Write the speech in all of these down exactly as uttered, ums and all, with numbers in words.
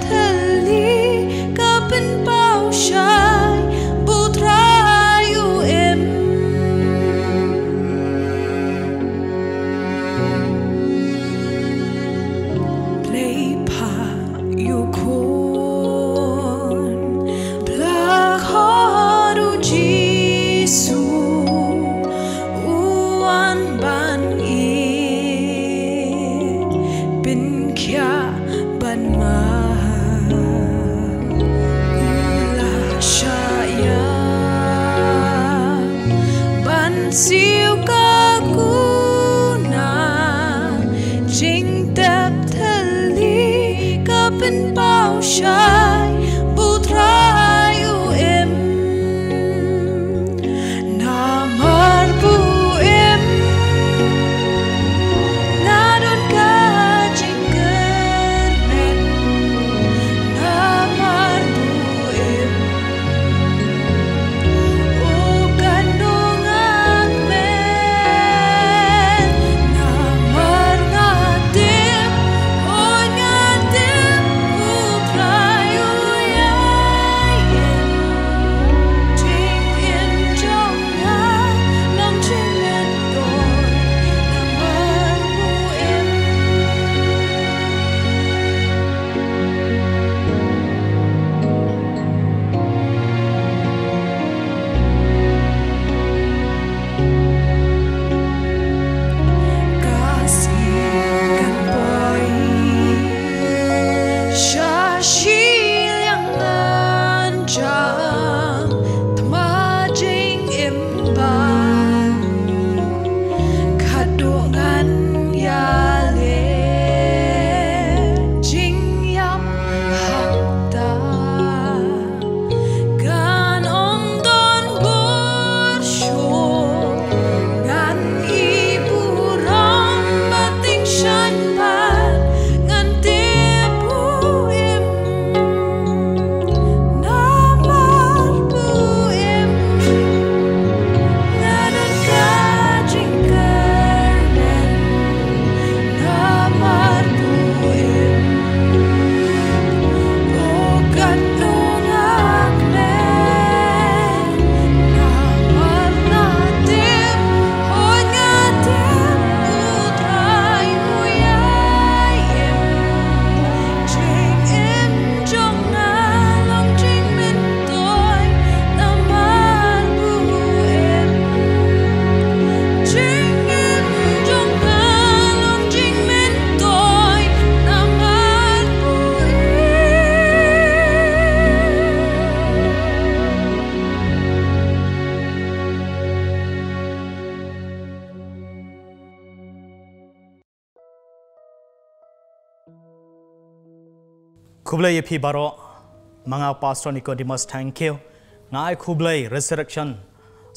Thylli ka pynpaw shai, ba U Trai u im. Blei phah ïa u khun, pla khot u Jisu, u wan ban ïeit, pynkhiah ban mad. U la shah ïa ban siew ka kuna, jingtep thylli ka pynpaw shai, ba U Trai u im. Namar ba u im, nga don ka jingkyrmen. Namar ba u im, u kynnoh nga kmen. Namar nga tip, hooid nga tip, U Trai u ïai im. Jingim jong nga long jingmyntoi, namar ba u im. Ka sngi kan poi sha shiliang ngan jam, tma jingim ba khadduh ngan ïaleh. Jingïap hangta kan ym don bor shuh. Ngan ïa burom ba tyngshaiñ pat, ngan tip ba u im. Namar ba u im, nga don ka jingkyrmen. Namar ba u im, u kynnoh nga kmen. Namar nga tip, hooid nga tip, U Trai u ïai im. Jingim jong nga long jingmyntoi, namar ba u im. Jingim jong nga long jingmyntoi, namar ba u im. Khublei ïa phi baroh, ma nga Pastor Nicodemus Thangkhiew, nga ai khublei Resurrection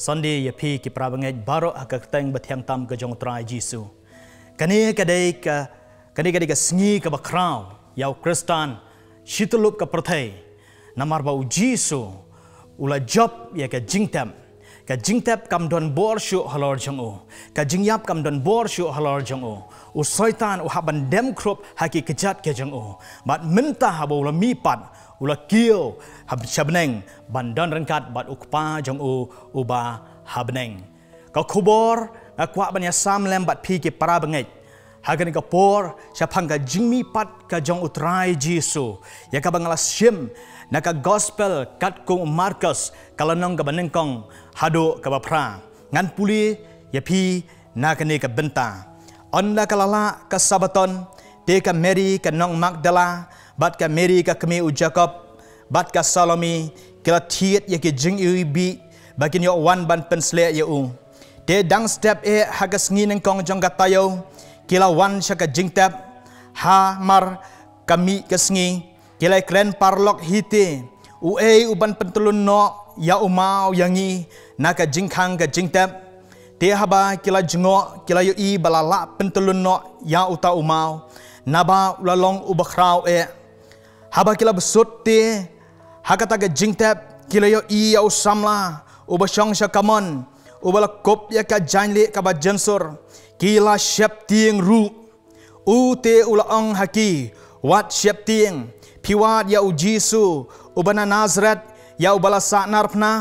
Sunday ïa phi ki para bangeit baroh ha ka kyrteng bathiang tam ka jong U Trai Jisu. Kane ka dei ka, kane ka dei ka sngi kaba khraw ïa u Khristan shityllup ka pyrthei. Namar ba u Jisu u la jop ïa ka jingtep. Ka jingtep kam don bor shuh halor jong u. Ka jingïap kam don bor shuh halor jong u. U Soitan u hap ban dem khrup ha ki kjat ka jong u. Bad mynta haba u la mihpat, u la kiew ha sha bneng ban don ryngkat bad u Kpa jong u uba ha bneng. Ka khubor nga kwah ban ïasam lem bad phi ki para bangeit ha kane ka por shaphang ka jingmihpat ka jong U Trai Jisu, ïa kaba nga la shim na ka Gospel katkum u Markos, ka lynnong kaba nyngkong haduh kaba phra. Ngan pule ïa phi na kane ka bynta. Ynda ka la lah ka Sabbaton, te ka Mari ka nong Magdala bad ka Mari ka kmie u Jakob bad ka Salome ki la thied ïa ki jingiwbih ba kin ïoh wan ban pynsleh ïa u. Te dang step eh ha ka sngi nyngkong jong ka taïew, ki la wan sha ka jingtep. Hamar ka mih ka sngi, ki la kren paralok hi te, uei u ban pyntylun noh ïa u maw ïa ngi na ka jingkhang ka jingtep. Te haba ki la jngoh, ki la ïohi ba la lah pyntylun noh ïa uta u maw, naba u la long uba khraw eh. Haba ki la bsut te ha kata ka jingtep, ki la ïohi ïa u samla uba shong sha kamon, uba la kup ïa ka jaiñlih kaba jynsur. Ki la sheptieng ruh. U te u la ong ha ki, Wat sheptieng, phi wad ïa u Jisu, uba na Nasareth, ïa uba la sahnarphna,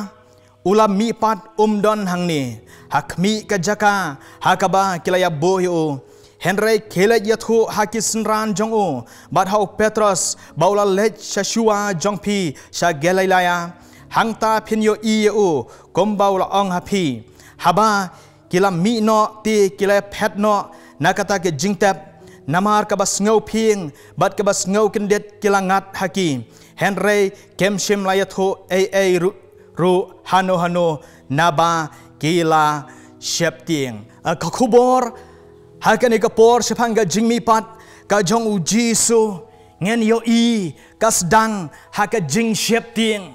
u la mihpat um don hangne, ha khmih ka jaka, ha kaba ki la ïabuh ïa u. Hynrei khie leit ïathuh ha ki synran jong u, bad ha u Petros, ba u la leit sha shuwa jong phi, sha Galilaia. Hangta phin ïohi ïa u, kumba u la ong ha phi. Haba ki la mih noh te ki la phet noh na kata ka jingtep, namar kaba sngewphieng bad kaba sngewkyndit ki la ngat ha ki. Hynrei kim shym la ïathuh ei ei ruh, ruh hano hano, naba ki la sheptieng. Ah, ka khubor ha kane ka por shaphang ka jingmihpat ka jong u Jisu, ngin ïohi ka sdang ha ka jingsheptieng.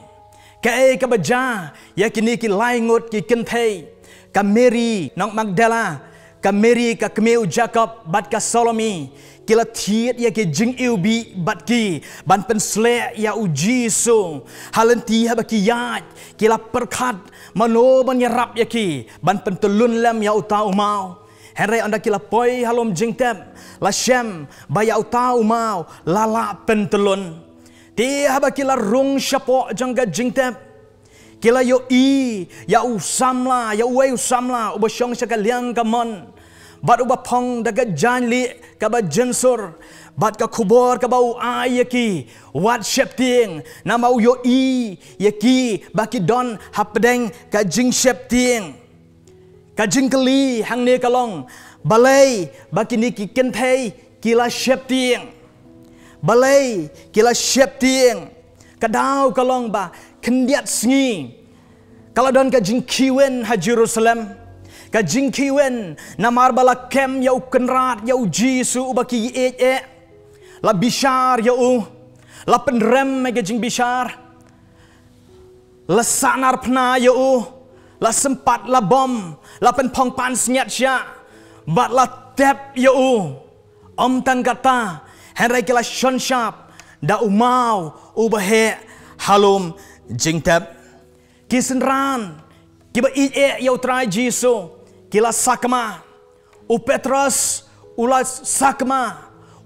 Kaei kaba jia ïa kine ki lai ngut ki kynthei, ka Mary nong Magdala, ka Mary ka kmie u Jakob, bad ka Salome, ki la thied ïa ki jingiwbih bad ki, ban pynsleh ïa u Jisu. Ha lynti haba ki ïaid, ki la pyrkhat mano ban ïarap ïa ki, ban pyntylun lem ïa uta u maw. Hynrei ynda ki la poi ha lum jingtep, la shem ba ïa uta u maw la lah pyntylun. Te haba ki la rung shapoh jong ka jingtep, ki la ïohi ïa u samla, ïa uwei u samla uba shong sha ka liang kamon, bad uba phong da ka jaiñlih kaba jynsur. Bad ka khubor kaba u ai ïa ki, wat sheptieng, namar u ïohi ïa ki ba ki don hapdeng ka jingsheptieng. Ka jingkylli hangne ka long, balei ba kine ki kynthei ki la sheptieng? Balei ki la sheptieng? Ka daw ka long ba khyndiat sngi ka la don ka jingkhie win ha Jerusalem. Ka jingkhie win namar ba la kem ïa u Kynrad, ïa u Jisu uba ki ïeit eh. La bishar ïa u, la pynrem ïa ka jingbishar. La sahnarphna ïa u, la sympat, la bom, la pynphong pansngiat shah, bad la tep ïa u. Ym tang katta, hynrei ki la shon shap da u maw uba heh ha lum jingtep. Ki synran kiba ïeit eh ïa u Trai Jisu, ki la sakma. U Petros u la sakma,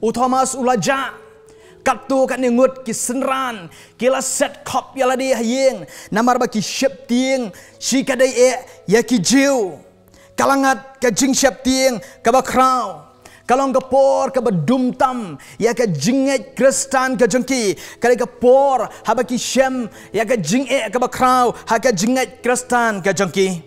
u Thomas u la jah. Katto katne ngut ki synran ki la set khop ïa lade ha ïing, namar ba ki sheptieng shikatdei eh ïa ki Jiw. Ka la ngat ka jingsheptieng kaba khraw. Ka long ka por kaba dum tam ïa ka jingngeit Khristan ka jong ki. Ka dei ka por haba ki shem ïa ka jingeh kaba khraw ha ka jingngeit Khristan ka jong ki.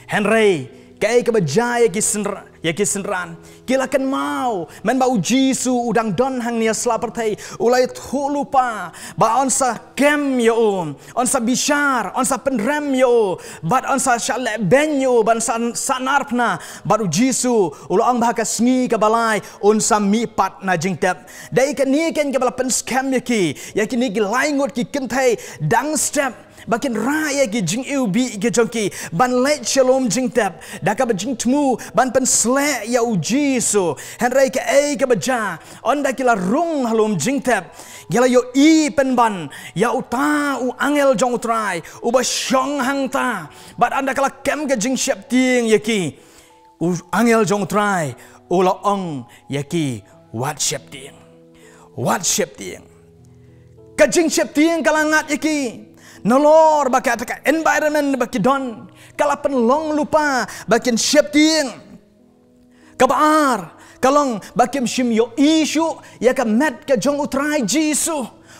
Hynrei kaei kaba jia ïa ki synra-, ïa ki synran? Ki la kynmaw mynba u Jisu u dang don hangne ha sla pyrthei, u la ïathuh lypa ba yn sa kem ïa u, yn sa bishar, yn sa pynrem ïa u, bad yn sa shah lehbeiñ ïa u, bad yn sa sahnarphna. Bad u Jisu u la ong ba ha ka sngi kaba lai un sa mihpat na jingtep. Dei kane keiñ kaba la pynskhem ïa ki, ïa kine ki lai ngut ki kynthei, dang step ba kin rah ïa ki jingiwbih ki jong ki ban leit sha lum jingtep da kaba jingthmu ban pynsleh ïa u Jisu. Hynrei kaei kaba jia, ynda ki la rung ha lum jingtep, ki la ïohi pynban ïa uta u angel jong u Trai uba shong hangta. Bad ynda ka la kem ka jingsheptieng ïa ki, u angel jong u Trai u la ong ïa ki, wat sheptieng. Wat sheptieng. Ka jingsheptieng ka la ngat ïa ki. Nalor ba kata ka environment ba ki don ka la pynlong lypa ba kin sheptieng. Kaba ar ka long ba kim shym ïohi shuh ïa ka met ka jong u Trai Jisu.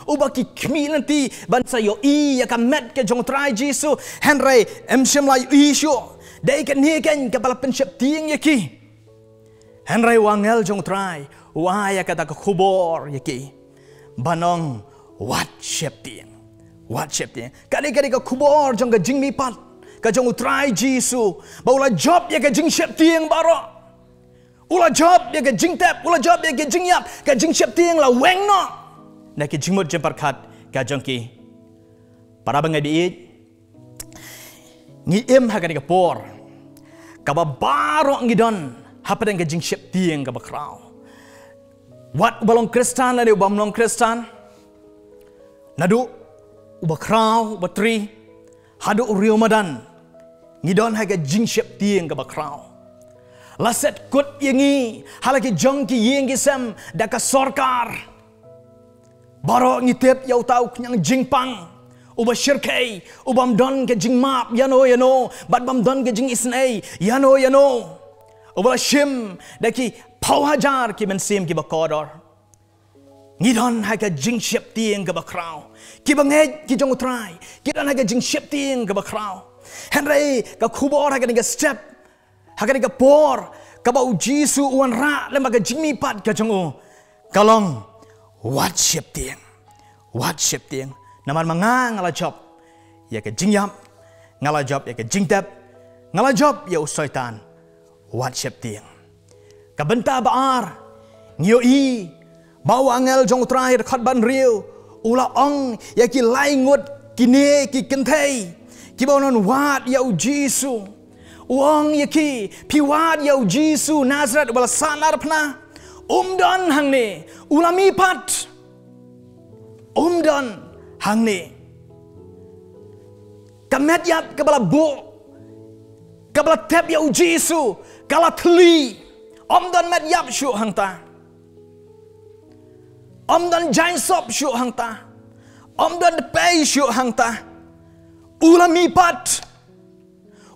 Uba ki khmih lynti ban sa ïohi ïa ka met ka jong u Trai Jisu, hynrei ym shym la ïohi shuh. Dei kane keiñ kaba la pynsheptieng ïa ki. Hynrei u angel jong u Trai u ai ïa kata ka khubor ïa ki, ban ong, wat sheptieng. Wat sheptieng. Ka dei, ka dei ka khubor jong ka jingmihpat ka jong u Trai Jisu, ba u la jop ïa ka jingsheptieng baroh. U la jop ïa ka jingtep, u la jop ïa ka jingïap, ka jingsheptieng la weng noh na ki jingmut jingpyrkhat ka jong ki. Para bangeit ba ïeit, ngi im ha kane ka por kaba baroh ngi don hapdeng ka jingsheptieng kaba khraw. Wat uba long Khristan lane uba ym long Khristan, naduh uba khraw, uba tri, haduh u riewmadan, ngi don ha ka jingsheptieng kaba khraw. La set kut ïa ngi ha la ki jong ki ïing ki sem da ka sorkar. Baroh ngi tip ïa uta u khñiang jingpang, uba shyrkhei, u bym don ka jingmap ïano ïano, bad bym don ka jingisynei ïano ïano, uba la shim da ki phew hajar ki mynsiem kiba kordor. Ngi don ha ka jingsheptieng kaba khraw. Kiba ngeit ki jong U Trai ki don ha ka jingsheptieng kaba khraw. Hynrei ka khubor ha kane ka step, ha kane ka por, kaba U Jisu u wanrah lem bad ka jingmihpat ka jong u, ka long, wat sheptieng. Wat sheptieng. Namar ma nga nga la jop ïa ka jingïap, nga la jop ïa ka jingtep, nga la jop ïa u Soitan. Wat sheptieng. Ka bynta ba ar, ngi ïohi ba u angel jong U Trai, dkhot ba hynriew, u la ong ïa ki lai ngut kine ki kynthei kiba wan wad ïa U Jisu. U ong ïa ki, phi wad ïa U Jisu Nasaret uba la sahnarphna? Um don hangne, u la mihpat. Um don hangne. Ka met ïap kaba la buh, kaba la tep ïa U Jisu, ka la thli. Um don met ïap shuh hangta. Um don jaiñsop shuh hangta. Um don dpei shuh hangta. U la mihpat.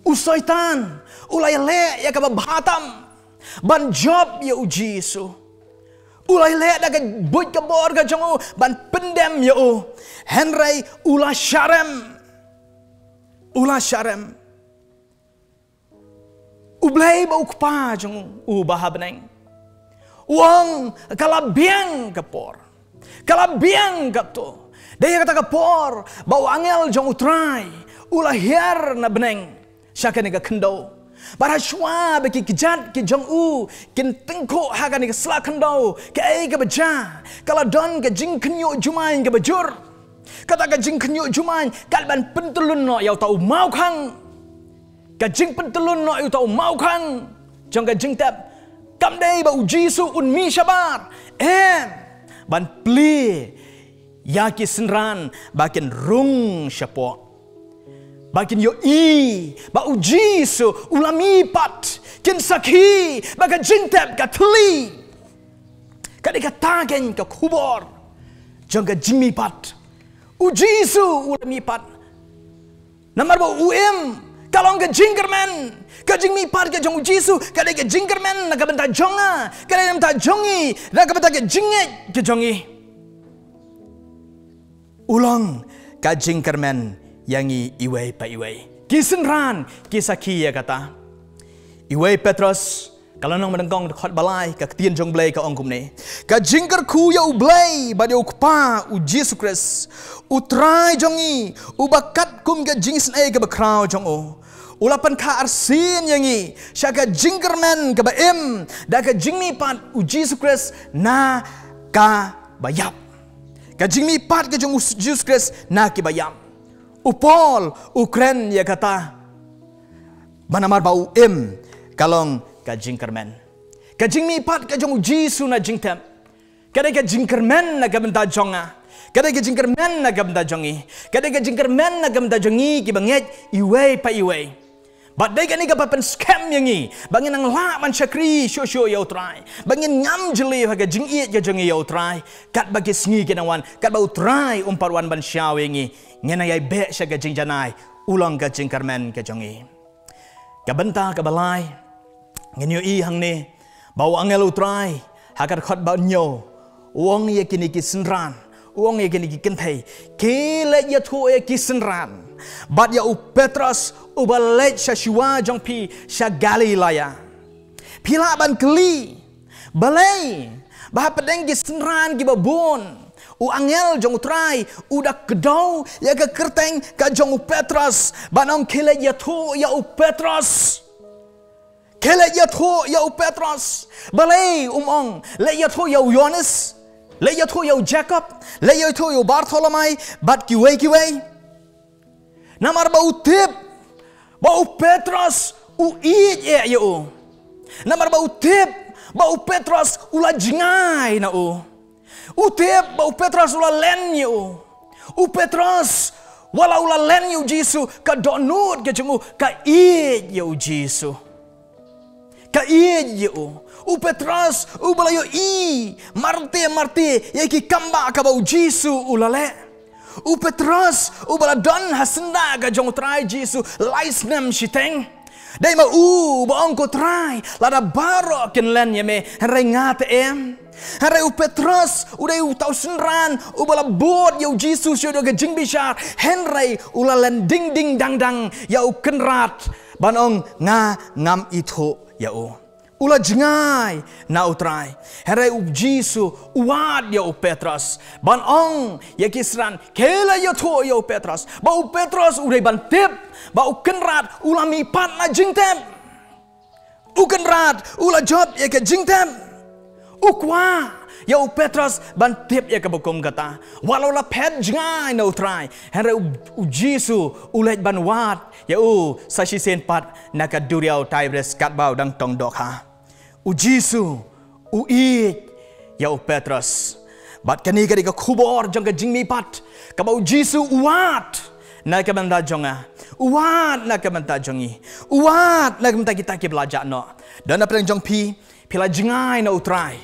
U Soitan u la ïaleh ïa kaba bha tam ban jop ïa U Jisu. U la ïaleh da ka buit ka bor ka jong u ban pyndem ïa u. Hynrei u la sharem. U la sharem. U Blei ba u Kpa jong u uba ha bneng, u ong, ka la biang ka por, ka la biang kato. Dei ïa kata ka por ba u angel jong U Trai u la hiar na bneng sha kane ka khyndew. Bad ha shuwa ba ki kjat ki jong u kin tyngkhuh ha kane ka sla khyndew, kaei kaba jia? Ka la don ka jingkhynñiuh jumai kaba jur. Kata ka jingkhynñiuh jumai kat ban pyntyllun noh ïa uta u mawkhang. Ka jingpyntyllun noh ïa uta u mawkhang jong ka jingtep, kam dei ba U Jisu un mih shabar. Em, ban plie ïa ki synran ba kin rung shapoh, ba kin ïohi ba U Jisu u la mihpat, kin sakhi ba ka jingtep ka thli. Ka dei kata kein ka khubor jong ka jingmihpat. U Jisu u la mihpat. Namar ba u im, ka long ka jingkyrmen. Ka jingmihpat ka jong U Jisu ka dei ka jingkyrmen na ka bynta jong nga, ka dei na ka bynta jong ngi, na ka bynta ka jingngeit ka jong ngi. U long ka jingkyrmen ïa ngi iwei pa iwei. Ki synran ki sakhi ïa kata. Iwei Petros, ka lynnong ba nyngkong, dkhot ba lai, ka ktien jong U Blei ka ong kumne: Ka jingkyrkhu ïa U Blei bad ïa U Kpa U Jisu Khrist, U Trai jong ngi, uba katkum ka jingisynei kaba khraw jong u, u la pynkha arsien ïa ngi sha ka jingkyrmen kaba im da ka jingmihpat U Jisu Khrist na kiba ïap. Ka jingmihpat ka jong U Jisu Khrist na kiba ïap. U Paul u kren ïa kata ba namar ba u im, ka long ka jingkyrmen. Ka jingmihpat ka jong U Jisu na jingtep ka dei ka jingkyrmen na ka bynta jong nga, ka dei ka jingkyrmen na ka bynta jong ngi, ka dei ka jingkyrmen na ka bynta jong ngi kiba ngeit iwei pa iwei. Bad dei kane kaba pynskhem ïa ngi ba ngin nang lah ban shakri shuh shuh ïa U Trai, ba ngin ngam jylliew ha ka jingïeit ka jong ngi ïa U Trai. Katba ki sngi kin nang wan, katba U Trai um pat wan ban shaw ïa ngi, ngin nang ïai beh sha ka jingjanai. U long ka jingkyrmen ka jong ngi. Ka bynta kaba lai, ngin ïohi hangne ba u angel U Trai ha ka dkhot ba hynñiew u ong ïa kine ki synran, u ong ïa kine ki kynthei, ki leit ïathuh ïa ki synran bad ïa u Petros uba leit sha shuwa jong phi sha Galilea. Phi lah ban kylli balei ba hapdeng ki synran kiba bun, u angel jong U Trai u da kdew ïa ka kyrteng ka jong u Petros ban ong ki leit ïathuh ïa u Petros. Ki leit ïathuh ïa u Petros. Balei um ong leit ïathuh ïa u Ïoannis, leit ïathuh ïa u Jakob, leit ïathuh ïa u Bartholomai bad kiwei kiwei? Namar ba u tip ba u Petros u ïeit eh ïa u. Namar ba u tip ba u Petros u la jngai na u. U tip ba u Petros u la len ïa u. U Petros, wat la u la len ïa u Jisu, ka dohnud ka jong u ka ïeit ïa u Jisu. Ka ïeit ïa u. U Petros, uba la ïohi marti marti ïa ki kam ba kaba U Jisu u la leh. U Petros, uba la don ha syndah ka jong U Trai Jisu lai snem shiteng. Dei ma u ba ong, ko Trai, lada baroh kin len ïa me, hynrei nga te em. Hynrei u Petros u dei uta u synran uba la bud ïa U Jisu shuh da ka jingbishar, hynrei u la len ding ding dang dang ïa U Kynrad ban ong, nga ngam ithuh ïa u. U la jngai na U Trai. Hynrei U Jisu u wad ïa u Petros ban ong ïa ki synran, ki la ïathuh ïa u Petros ba u Petros u dei ban tip ba U Kynrad u la mihpat na jingtep. U Kynrad u la jop ïa ka jingtep. U kwah ïa u Petros ban tip ïa kaba kum kata. Wat la u la phet jngai na U Trai, hynrei U, U Jisu u leit ban wad ïa u sa shisien pat na ka duriaw Tiberias katba u dang tong dohkha. U Jisu u ïeit ïa u Petros. Bad kane ka dei ka khubor jong ka jingmihpat kaba U Jisu u wad na ka bynta jong nga, u wad na ka bynta jong ngi, u wad na ka bynta kita kiba la jah noh. Don na pdeng jong phi, phi la jngai na U Trai.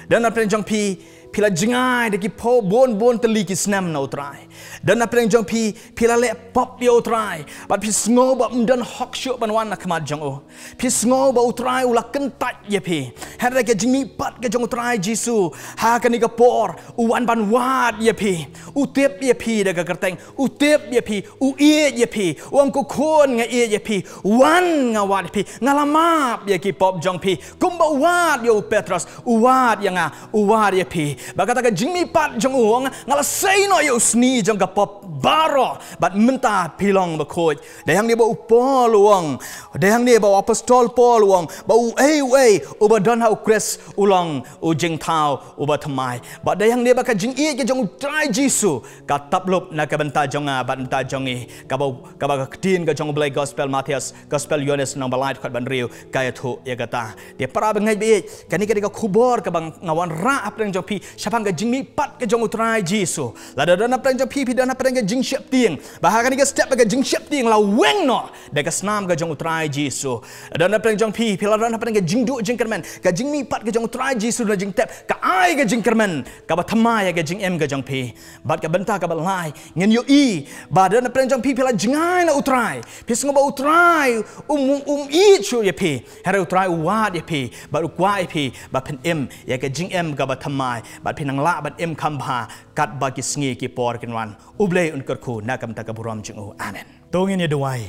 Don na pdeng jong phi, phi la jngai da ki phew bun bun tylli ki snem na U Trai. Don na pdeng jong phi, phi la leh pop ïa U Trai, bad phi sngew ba ym don hok shuh ban wan na khmat jong u. Phi sngew ba U Trai u la kyntait ïa phi. Hynrei ka jingmihpat ka jong U Trai Jisu ha kane ka por, u wan ban wad ïa phi. U tip ïa phi da ka kyrteng, u tip ïa phi, u ïeit ïa phi. U ong, ko khun, nga ïeit ïa phi. Wan, nga wad ïa phi, nga la map ïa ki pop jong phi. Kumba u wad ïa u Petros, u wad ïa nga, u wad ïa phi. Bad kata ka jingmihpat jong u, u ong, nga la sei noh ïa u sni jong ka pop baroh. Bad mynta phi long bakhuid. Dei hangne ba u Paul u ong, dei hangne ba u apostol Paul u ong, ba uei uei uba don ha u Khrist u long u jingthaw uba thymmai. Bad dei hangne ba ka jingïeit ka jong U Trai Jisu ka tap lup na ka bynta jong nga bad bynta jong ngi, kaba, kaba ka ktien ka jong U Blei, Gospel Mathaios, Gospel Ïoannis lynnong ba lai dkhot ba hynriew, ka ïathuh ïa kata. Te para bangeit baieit, kane ka dei ka khubor kaba nga wanrah hapdeng jong phi shaphang ka jingmihpat ka jong U Trai Jisu. Lada don hapdeng jong phi, phi don hapdeng ka jingsheptieng ba ha kane ka step ka jingsheptieng la weng noh da ka snam ka jong U Trai Jisu. Don hapdeng jong phi, phi la don hapdeng ka jingduh jingkyrmen, ka jingmihpat ka jong U Trai Jisu na jingtep ka ai ka jingkyrmen kaba thymmai ïa ka jingim ka jong phi. Bad ka bynta kaba lai, ngin ïohi ba don hapdeng jong phi, phi la jngai na U Trai. Phi sngew ba U Trai um, um ïeit shuh ïa phi. Hynrei U Trai u wad ïa phi bad u kwah ïa phi ba phin im ïa ka jingim kaba thymmai, bad phin nang lah ban im kham bha katba ki sngi ki por kin wan. U Blei un kyrkhu na ka bynta ka burom jong u. Amen. To ngin ïa duwai.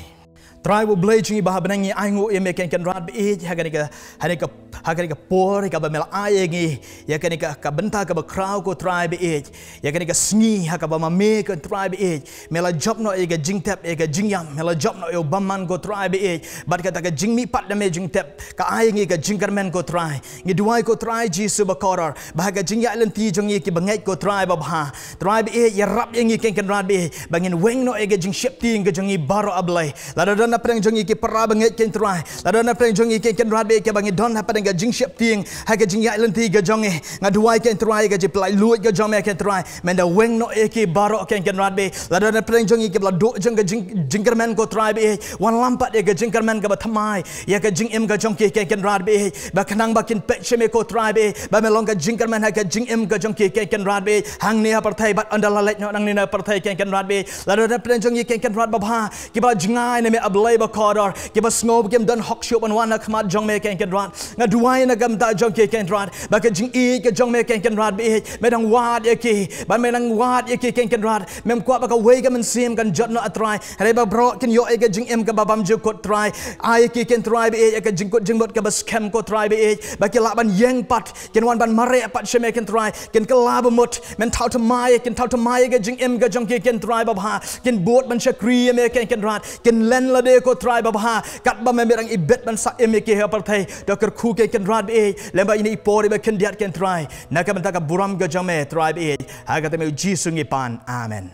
Trai U Blei jong ngi ba ha bneng, ngi ainguh ïa me Kynrad baieit, ha kane ka, ha kane ka, ha kane ka por kaba me la ai ïa ngi, ïa kane ka, ka bynta kaba khraw ko Trai baieit, ïa kane ka sngi ha kaba ma me ko Trai baieit me la jop noh ïa ka jingtep, ïa ka jingïam, me la jop noh ïa u bymman ko Trai baieit, bad kata ka jingmihpat da me jingtep ka ai ïa ngi ka jingkyrmen ko Trai. Ngi duwai ko Trai Jisu bakordor ba ha ka jingïaid lynti jong ngi ki bangeit ko Trai babha, Trai baieit, ïarap ïa ngi Kynrad baieit ba ngin weng noh ïa ka jingsheptieng ka jong ngi baroh, A Blei. Lada don hapdeng jong ngi ki para bangeit Kynrad, lada don hapdeng jong ngi Kynrad baieit kiba ngi don hapdeng ka jingsheptieng ha ka jingïaid lynti ka jong ngi, nga duwai Kynrad ïa ka jingpynlait luid ka jong me Kynrad, men da weng noh ïa ki baroh Kynrad baieit. Lada don hapdeng jong ngi kiba la duh jong ka jing, jingkyrmen ko Trai baieit, wanlam pat ïa ka jingkyrmen kaba thymmai ïa ka jingim ka jong ki Kynrad baieit, ba khnang ba kin peit sha me ko Trai baieit, ba me long ka jingkyrmen ha ka jingim ka jong ki Kynrad baieit, hangne ha pyrthei bad ynda la leit noh nangne na pyrthei Kynrad baieit. Lada don hapdeng jong ngi Kynrad babha kiba la jngai na me, A Blei bakordor, kiba sngew ba kim don hok shuh ban wan ha khmat jong me Kynrad, nga duwai na ka bynta jong ki Kynrad ba ka jingïeit ka jong me Kynrad baieit me dang wad ïa ki, ba me dang wad ïa ki Kynrad. Mem kwah ba kawei ka mynsiem kan jot noh, A Trai, hynrei ba baroh kin ïoh ïa ka jingim kaba bymjukut Trai. Ai ïa ki Kynrad baieit ïa ka jingkut jingmut kaba skhem ko Trai baieit, ba ki lah ban ïeng pat, kin wan ban mareh pat sha me Kynrad, kin kylla bamut. Men thaw thymmai, kin thaw thymmai ïa ka jingim ka jong ki Kynrad babha, kin bud ban shakri ïa me Kynrad, kin len lade ko Trai babha, katba me, me dang ibit ban sa im ïa ki ha pyrthei. To kyrkhu Kynrad baieit lem bad ine i por iba khyndiat Kynrad, na ka bynta ka burom ka jong me Trai baieit. Ha ka kyrteng U Jisu ngi pan. Amen.